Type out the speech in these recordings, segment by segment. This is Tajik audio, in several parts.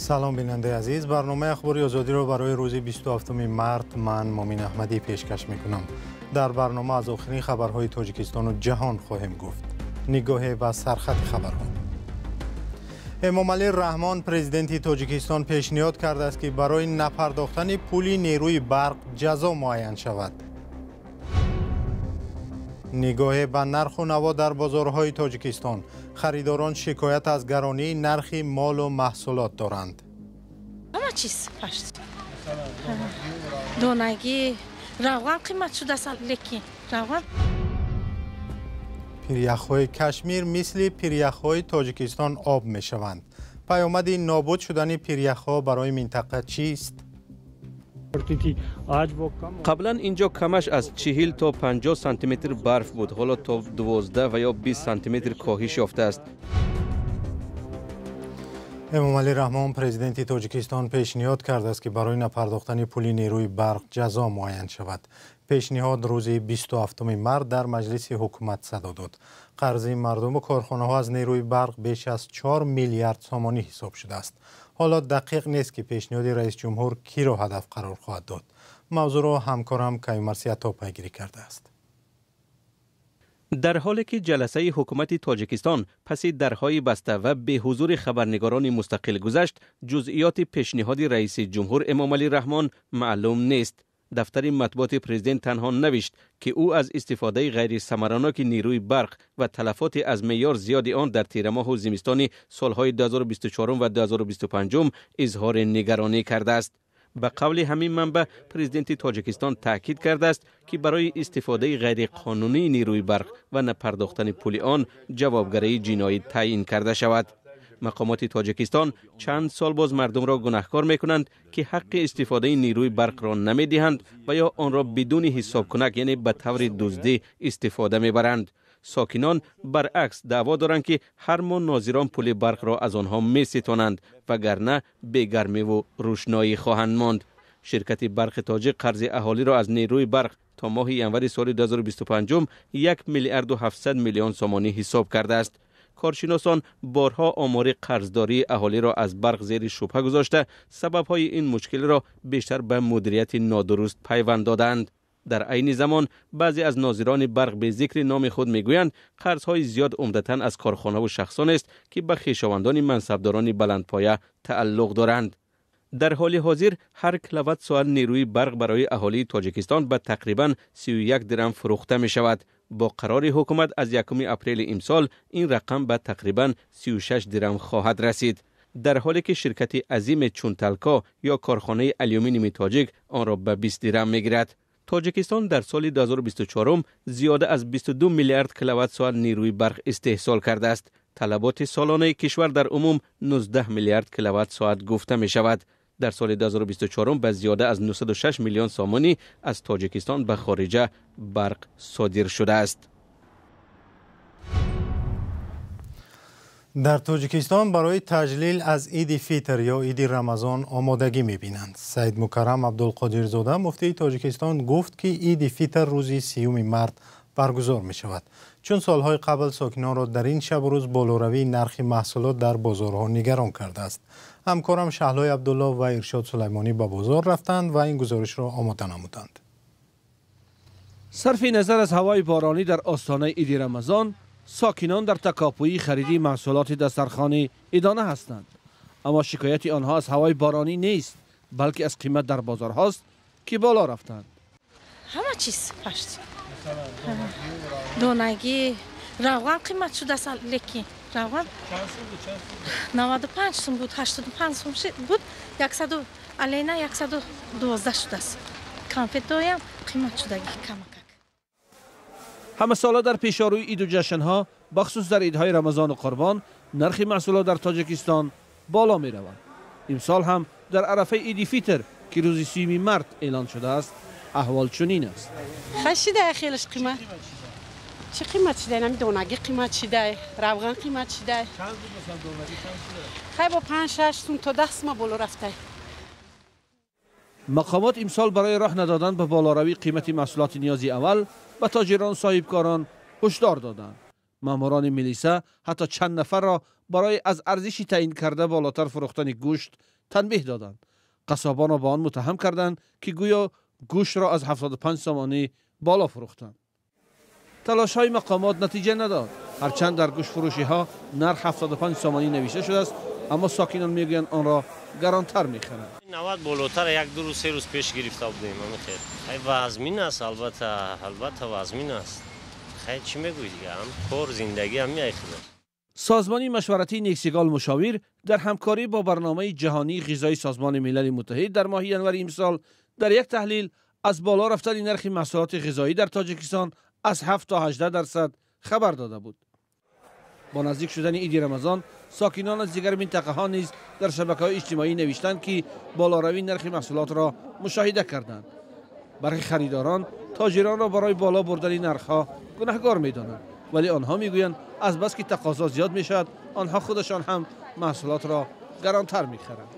Салом, бинандаи азиз. Барномаи Ахбори Озодиро барои рӯзи 27 март ман, Мумин Аҳмадӣ, пешкаш мекунам. Дар барнома аз охирин хабарҳои Тоҷикистону ҷаҳон хоҳем гуфт. Нигоҳе ба сархати хабарҳо. Эмомалӣ Раҳмон, президенти Тоҷикистон, пешниҳод кардааст, ки барои напардохтани пули нерӯи барқ ҷазо муайян шавад. Нигоҳе ба нарху наво дар бозорҳои Тоҷикистон. Харидорон шикоят аз гаронии нархи молу маҳсулот доранд. Ҳама чиз пашт. Донагӣ, равған қимат шудааст, лекин равған. Пиряхҳои Кашмир мисли пиряхҳои Тоҷикистон об мешаванд. Паёмади нобуд шудани пиряхҳо барои минтақа чист? Қаблан инҷо камаш аз 40 то 50 сантиметр барф буд, ҳоло то 12 ва ё 20 сантиметр коҳиш ёфтааст. Эмомалӣ Раҳмон, президенти Тоҷикистон, пешниҳод кардааст, ки барои напардохтани пули нерӯи барқ ҷазо муайян шавад. Пешниҳод рӯзи 27 март дар маҷлиси ҳукумат садо дод. Қарзи мардуму корхонаҳо аз нерӯи барқ беш аз 4 миллиард сомонӣ ҳисоб шудааст. Ҳоло дақиқ нест, ки пешниҳоди раисҷумҳур киро ҳадаф қарор хоҳад дод. Мавзӯъро ҳамкорам Каюмарс Ято пайгирӣ кардааст. Дар ҳоле ки ҷаласаи ҳукумати Тоҷикистон паси дарҳои баста ва беҳузури хабарнигорони мустақил гузашт, ҷузъиёти пешниҳоди раиси ҷумҳур Эмомалӣ Раҳмон маълум нест. Дафтари матбуоти президент танҳо навишт, ки ӯ аз истифодаи ғайрисамараноки нерӯи барқ ва талафоти аз меъёр зиёди он дар тирамоҳу зимистони солҳои 2024 ва 2025 изҳори нигаронӣ кардааст. Ба қавли ҳамин манбаъ, президенти Тоҷикистон таъкид кардааст, ки барои истифодаи ғайриқонунии нерӯи барқ ва напардохтани пули он ҷавобгарии ҷиноӣ таъин карда шавад. Мақомоти Тоҷикистон чанд сол боз мардумро гунаҳкор мекунанд, ки ҳаққи истифодаи нерӯи барқро намедиҳанд ва ё онро бидуни ҳисобкунак, яъне ба таври дуздӣ истифода мебаранд. Сокинон баръакс даъво доранд, ки ҳар моҳ нозирон пули барқро аз онҳо меситонанд, вагарна бегармиву рӯшноӣ хоҳанд монд. Ширкати Барқи Тоҷик қарзи аҳолиро аз нерӯи барқ то моҳи январи соли 2025 1 миллиарду 700 миллион сомонӣ ҳисоб кардааст. Коршиносон борҳо омори қарздории аҳолиро аз барқ зери шубҳа гузошта, сабабҳои ин мушкилро бештар ба мудирияти нодуруст пайванд додаанд. Дар айни замон баъзе аз нозирони барқ бе зикри номи худ мегӯянд, қарзҳои зиёд умдатан аз корхонаву шахсонест, ки ба хешовандони мансабдорони баландпоя тааллуқ доранд. Дар ҳоли ҳозир ҳар киловатт соат нерӯи барқ барои аҳолии Тоҷикистон ба тақрибан 31 дирам фурӯхта мешавад. Бо қарори ҳукумат аз 1 апрели имсол ин рақам ба тақрибан 36 дирам хоҳад расид, дар ҳоле ки ширкати азиме чун Талко ё корхонаи алюминийи тоҷик онро ба 20 дирам мегирад. Тоҷикистон дар соли 2024 зиёда аз 22 миллиард киловатт соат нерӯи барқ истеҳсол кардааст. Талаботи солонаи кишвар дар умум 19 миллиард киловатт соат гуфта мешавад. Дар соли 2024 ба зиёда аз 906 миллион сомонӣ аз Тоҷикистон ба хориҷа барқ содир шудааст. Дар Тоҷикистон барои таҷлил аз Иди Фитр ё Иди Рамазон омодагӣ мебинанд. Саид Мукаррам Абдулқодирзода, муфтии Тоҷикистон, гуфт, ки Иди Фитр рӯзи 30 март баргузор мешавад. Чун солҳои қабл сокинонро дар ин шабу рӯз болоравии нархи маҳсулот дар бозорҳо нигарон кардааст. Ҳамкорам Шаҳлои Абдулло ва Иршод Сулаймонӣ ба бозор рафтанд ва ин гузоришро омода намуданд. Сарфи назар аз ҳавои боронӣ, дар остонаи Иди Рамазон сокинон дар такопӯи хариди маҳсулоти дастархони идона ҳастанд. Аммо шикояти онҳо аз ҳавои боронӣ нест, балки аз қимат дар бозорҳост, ки боло рафтанд. Ҳама чиз пашт. Донагӣ, равған қимат шудааст, лекин равған 95 сум буд, 85 сум буд, 100 алена 112 шудааст. Конфетҳоям қимат шудагӣ камакак. Ҳамасола дар пешорӯи иду ҷашнҳо, бахусус дар идҳои Рамазону Қурбон, нархи маҳсулот дар Тоҷикистон боло меравад. Имсол ҳам дар арафаи Иди Фитр, ки рӯзи 30 март эълон шудааст, аҳвол чунин аст. Хашида хелаш қимат. Чӣ қимат шида? Нами донагӣ қимат шида, равған қимат шида. Чанд буд масалан донагӣ, чанд шида? Хай бо 5-6 сум то 10 сум боло рафта. Мақомот имсол барои роҳ надодан ба болоравии қимати маҳсулоти ниёзи аввал ба тоҷирон, соҳибкорон ҳушдор доданд. Маъмурони милиса ҳатто чанд нафарро барои аз арзиши таъин карда болотар фурӯхтани гӯшт танбеҳ доданд. Қассобонро ба он муттаҳам карданд, ки гӯё гӯштро аз 75 сомонӣ боло фурӯхтанд. Талошҳои мақомот натиҷа надод. Ҳарчанд дар гӯштфурӯшиҳо нарх 75 сомонӣ навишта шудааст, аммо сокинон мегӯянд онро гаронтар мехаранд. 90 болотар як ду рӯз се рӯз пеш гирифта будем. Хел вазмин аст, албатта вазмин аст. Хай чӣ мегӯӣ дига, ҳам кор зиндагӣ ҳам меайхӯрад. Созмони машваратии Нексигол Мушовир дар ҳамкорӣ бо барномаи ҷаҳонии ғизои Созмони Милали Муттаҳид дар моҳи январи имсол дар як таҳлил аз боло рафтани нархи маҳсулоти ғизоӣ дар Тоҷикистон аз 7 то 18% хабар дода буд. Бо наздик шудани иди Рамазон сокинон аз дигар минтақаҳо низ дар шабакаҳои иҷтимоӣ навиштанд, ки болоравии нархи маҳсулотро мушоҳида карданд. Бархи харидорон тоҷиронро барои боло бурдани нархҳо гунаҳгор медонанд, вале онҳо мегӯянд аз бас ки тақозо зиёд мешавад, онҳо худашон ҳам маҳсулотро гаронтар мехаранд.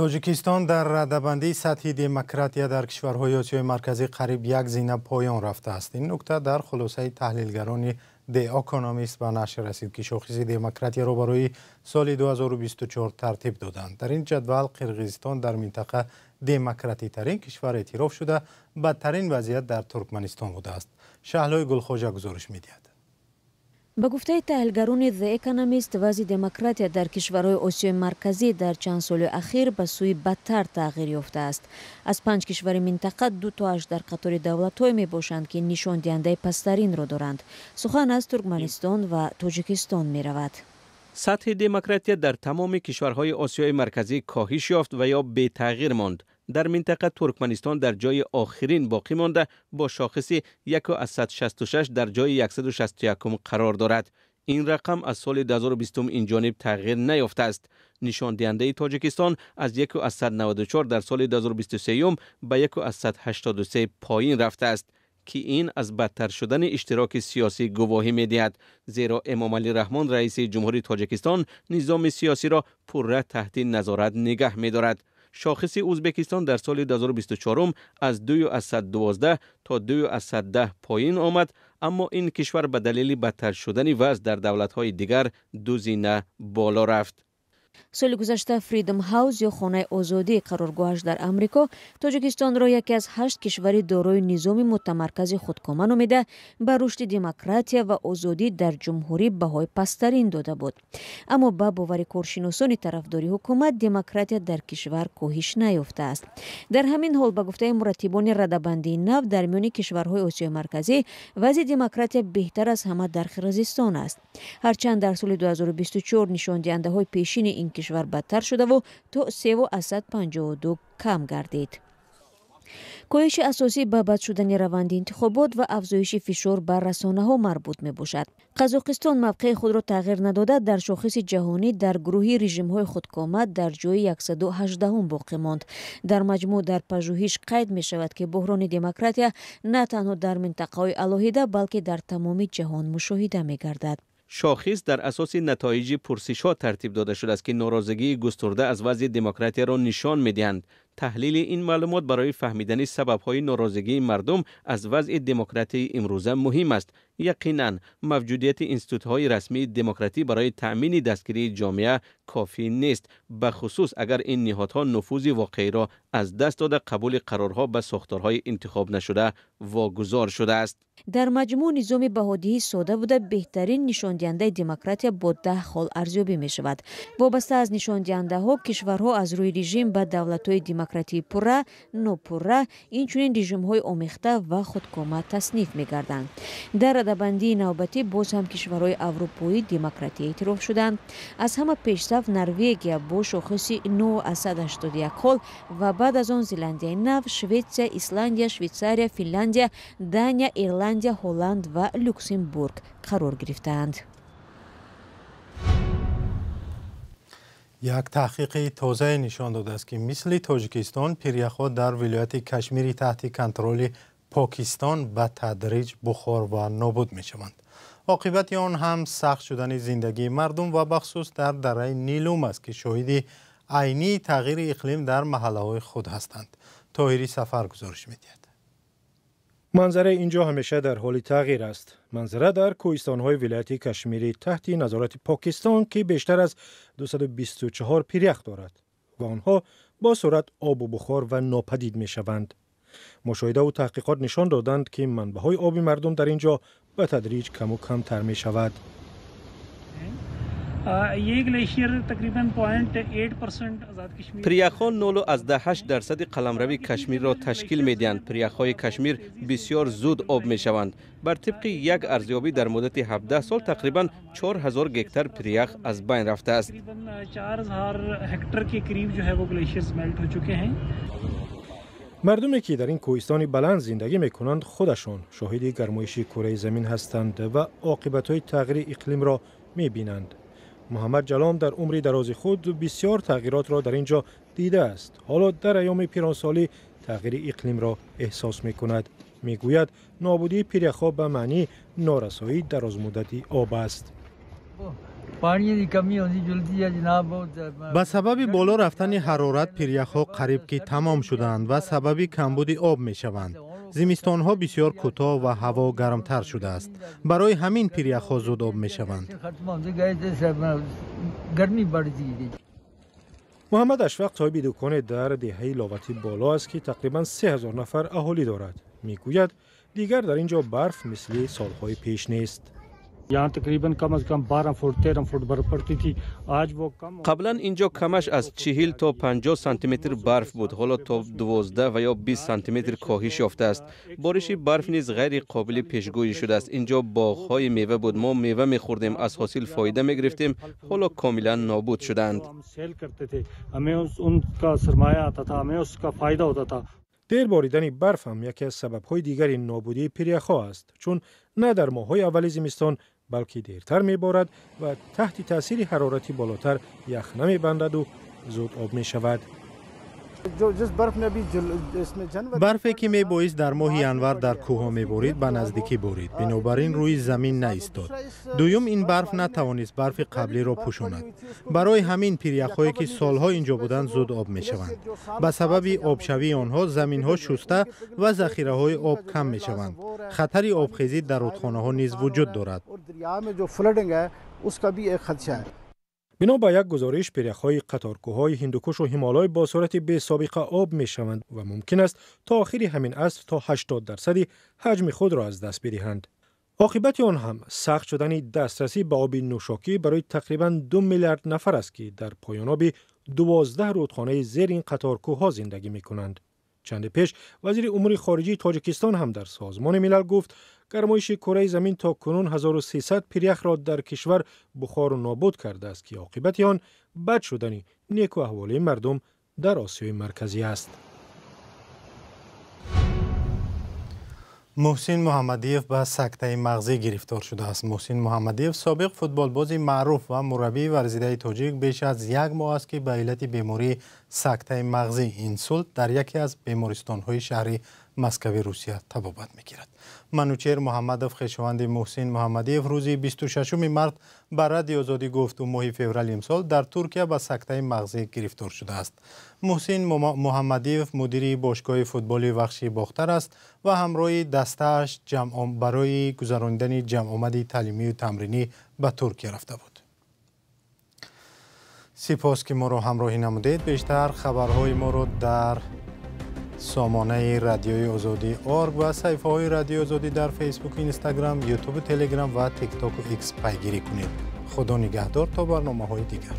Тоҷикистон дар радабандии сатҳи демократия дар кишварҳои Осиёи Марказӣ қариб як зина поён рафтааст. Ин нукта дар хулосаи таҳлилгарони The Economist ба нашр расид, ки шохиси демократияро барои соли 2024 тартиб доданд. Дар ин ҷадвал Қирғизистон дар минтақа демократитарин кишвар эътироф шуда, бадтарин вазъият дар Туркманистон будааст. Шаҳлои Гулхоҷа гузориш медиҳад. Ба гуфтаи таҳлилгарони The Economist, вазъи демократия дар кишварҳои Осиёи Марказӣ дар чанд соли ахир ба сӯи бадтар тағйир ёфтааст. Аз панҷ кишвари минтақа ду тоаш дар қатори давлатҳое мебошанд, ки нишондиҳандаи пасттаринро доранд. Сухан аз Туркманистон ва Тоҷикистон меравад. Сатҳи демократия дар тамоми кишварҳои Осиёи Марказӣ коҳиш ёфт ва ё бетағйир монд. Дар минтақа Туркманистон дар ҷои охирин боқӣ монда бо шохиси 1,66 дар ҷои 161 қарор дорад. Ин рақам аз соли 2020 ин ҷониб тағйир наёфтааст. Нишондиҳандаи Тоҷикистон аз 1,94 дар соли 2023 ба 1,83 поин рафтааст, ки ин аз бадтар шудани иштироки сиёсӣ гувоҳӣ медиҳад, зеро Эмомалӣ Раҳмон раиси ҷумҳури Тоҷикистон низоми сиёсиро пурра таҳти назорат нигаҳ медорад. Шохиси Ӯзбекистон дар соли 2024 аз 2,12 то 2,10 поин омад, аммо ин кишвар ба далели бадтар шудани вазъ дар давлатҳои дигар ду зина боло рафт. Соли гузашта Freedom House ё хонаи озодӣ қароргоҳаш дар Амрико Тоҷикистонро яке аз 8 кишвари дорои низоми мутамаркази худкома номида ба рушди демократия ва озодӣ дар ҷумҳурӣ баҳои пасттарин дода буд. Аммо ба бовари коршиносони тарафдори ҳукумат демократия дар кишвар коҳиш наёфтааст. Дар ҳамин ҳол ба гуфтаи мураттибони радабандии нав дар миёни кишварҳои Осиёи Марказӣ вазъи демократия беҳтар аз ҳама дар Қирғизистон аст. Ҳарчанд дар соли 2024 нишондиҳандаҳои пешини ин кишвар бадтар шудаву то 3,52 кам гардид. Коҳиши асосӣ ба бад шудани раванди интихобот ва афзоиши фишор бар расонаҳо марбут мебошад. Қазоқистон мавқеи худро тағйир надода дар шохиси ҷаҳонӣ дар гурӯҳи режимҳои худкома дар ҷои 118 боқӣ монд. Дар маҷмӯъ дар пажӯҳиш қайд мешавад, ки буҳрони демократия на танҳо дар минтақаҳои алоҳида, балки дар тамоми ҷаҳон мушоҳида мегардад. Шохис дар асоси натоиҷи пурсишҳо тартиб дода шудааст, ки норозигии густурда аз вазъи демократияро нишон медиҳанд. Таҳлили ин маълумот барои фаҳмидани сабабҳои норозигии мардум аз вазъи демократияи имрӯза муҳим аст. Яқинан мавҷудияти институтҳои расмии демократӣ барои таъмини дастгирии ҷомеа кофӣ нест, бахусус агар ин ниҳодҳо нуфузи воқеиро аз даст дода қабули қарорҳо ба сохторҳои интихоб нашуда вогузор шудааст. Дар маҷмӯъ низоми баҳодиҳӣ сода буда беҳтарин нишондиҳандаи демократия бо 10 хол арзёбӣ мешавад. Вобаста аз нишондиҳандаҳо кишварҳо аз рӯи режим ба давлатҳои демократии пурра, нопурра, инчунин режимҳои омехта ва худкома тасниф мегарданд. Дар радабандии навбатӣ боз ҳам кишварҳои аврупоӣ демократия эътироф шуданд. Аз ҳама пешсаф Норвегия бо шохиси 9,81 хол ва баъд аз он Зеландияи Нав, Шветсия, Исландия, Швейтсария, Финляндия, Дания, Ирландия, Ҳолланд ва Люксембург қарор гирифтаанд. Як таҳқиқи тозае нишон додааст, ки мисли Тоҷикистон пиряхҳо дар вилояти Кашмири таҳти контроли Покистон ба тадриҷ бухор ва нобуд мешаванд. Оқибати он ҳам сахт шудани зиндагии мардум ва бахусус дар дараи Нилум аст, ки шоҳиди айнии тағйири иқлим дар маҳаллаҳои худ ҳастанд. Тоҳири Сафар гузориш медиҳад. Манзараи инҷо ҳамеша дар ҳоли тағйир аст. Манзара дар кӯҳистонҳои вилояти Кашмири таҳти назорати Покистон, ки бештар аз 224 пирях дорад ва онҳо бо суръат обу бухор ва нопадид мешаванд. Мушоҳидаву таҳқиқот нишон доданд, ки манбаъҳои оби мардум дар ин ҷо ба тадриҷ каму камтар мешавад. Пиряхҳо 0,8% қаламрави Кашмирро ташкил медиҳанд. Пиряхҳои Кашмир бисёр зуд об мешаванд. Бар тибқи як арзёбӣ дар муддати 17 сол тақрибан 4000 гектар пирях аз байн рафтааст. Мардуме ки дар ин кӯҳистони баланд зиндагӣ мекунанд, худашон шоҳиди гармоиши кураи замин ҳастанд ва оқибатҳои тағйири иқлимро мебинанд. Муҳаммад Ҷалом дар умри дарози худ бисёр тағйиротро дар ин ҷо дидааст. Ҳоло дар айёми пиронсолӣ тағйири иқлимро эҳсос мекунад. Мегӯяд, нобудии пиряхҳо ба маънии норасоии дарозмуддати об аст. Ба сабаби боло рафтани ҳарорат пиряхҳо қариб ки тамом шуданд ва сабаби камбуди об мешаванд. Зимистонҳо бисёр кӯтоҳ ва ҳаво гармтар шудааст. Барои ҳамин пиряхҳо зуд об мешаванд. Муҳаммад Ашфақ соҳиби дуконе дар деҳаи Ловати Боло аст, ки тақрибан 3000 нафар аҳолӣ дорад. Мегӯяд, дигар дар ин ҷо барф мисли солҳои пеш нест. Қаблан ин ҷо камаш аз 40 то 50 сантиметр барф буд, ҳоло то 12 ва ё 20 сантиметр коҳиш ёфтааст. Бориши барф низ ғайри қобили пешгӯӣ шудааст. Ин ҷо боғҳои мева буд, мо мева мехӯрдем, аз ҳосил фоида мегирифтем, ҳоло комилан нобуд шудаанд. Дер боридани барф ҳам яке аз сабабҳои дигари нобудии пиряхҳо аст, чун на дар моҳҳои аввали зимистон, балки дертар меборад ва таҳти таъсири ҳарорати болотар ях намебандаду зуд об мешавад. Барфе ки мебоист дар моҳи январ дар кӯҳҳо меборид, ба наздикӣ борид, бинобар ин рӯи замин наистод. Дуюм, ин барф натавонист барфи қаблиро пӯшонад. Барои ҳамин пиряхҳое ки солҳо инҷо буданд зуд об мешаванд. Ба сабаби обшавии онҳо заминҳо шуста ва захираҳои об кам мешаванд. Хатари обхезӣ дар рудхонаҳо низ вуҷуд дорад. Бино ба як гузориш, пиряхҳои қаторкӯҳҳои Ҳиндукушу Ҳимолой бо суръати бесобиқа об мешаванд ва мумкин аст то охири ҳамин аср то 80% ҳаҷми худро аз даст бидиҳанд. Оқибати он ҳам сахт шудани дастрасӣ ба оби нӯшокӣ барои тақрибан 2 миллиард нафар аст, ки дар поёноби 12 рудхонаи зери ин қаторкӯҳҳо зиндагӣ мекунанд. Чанде пеш вазири умури хориҷии Тоҷикистон ҳам дар Созмони Милал гуфт, гармоиши кураи замин то кунун 1300 пиряхро дар кишвар бухору нобуд кардааст, ки оқибати он бад шудани неку аҳволии мардум дар Осиёи Марказӣ аст. Муҳсин Муҳаммадиев ба сактаи мағзӣ гирифтор шудааст. Муҳсин Муҳаммадиев собиқ футболбози маъруф ва мураббии варзидаи тоҷик беш аз як моҳ аст, ки ба иллати бемории сактаи мағзӣ инсулт дар яке аз бемористонҳои шаҳри Москави Русия табобат мегирад. Манучер Муҳаммадов, хешованди Муҳсин Муҳаммадиев, рӯзи 26 март ба Радиои Озодӣ гуфт, ӯ моҳи феврали имсол дар Туркия ба сактаи мағзӣ гирифтор шудааст. Муҳсин Муҳаммадиев мудири бошгоҳи футболи Вахши Бохтар аст ва ҳамроҳи дастааш барои гузаронидани ҷамъомади таълимию тамринӣ ба Туркия рафта буд. Сипос, ки моро ҳамроҳӣ намудед. Бештар хабарҳои моро дар сомонаи Радиои Озодӣ орг ва саҳифаҳои Радиои Озодӣ дар Фейсбук, Инстаграм, Ютубу, Телеграм ва Тиктоку Икс пайгирӣ кунед. Худо нигаҳдор то барномаҳои дигар.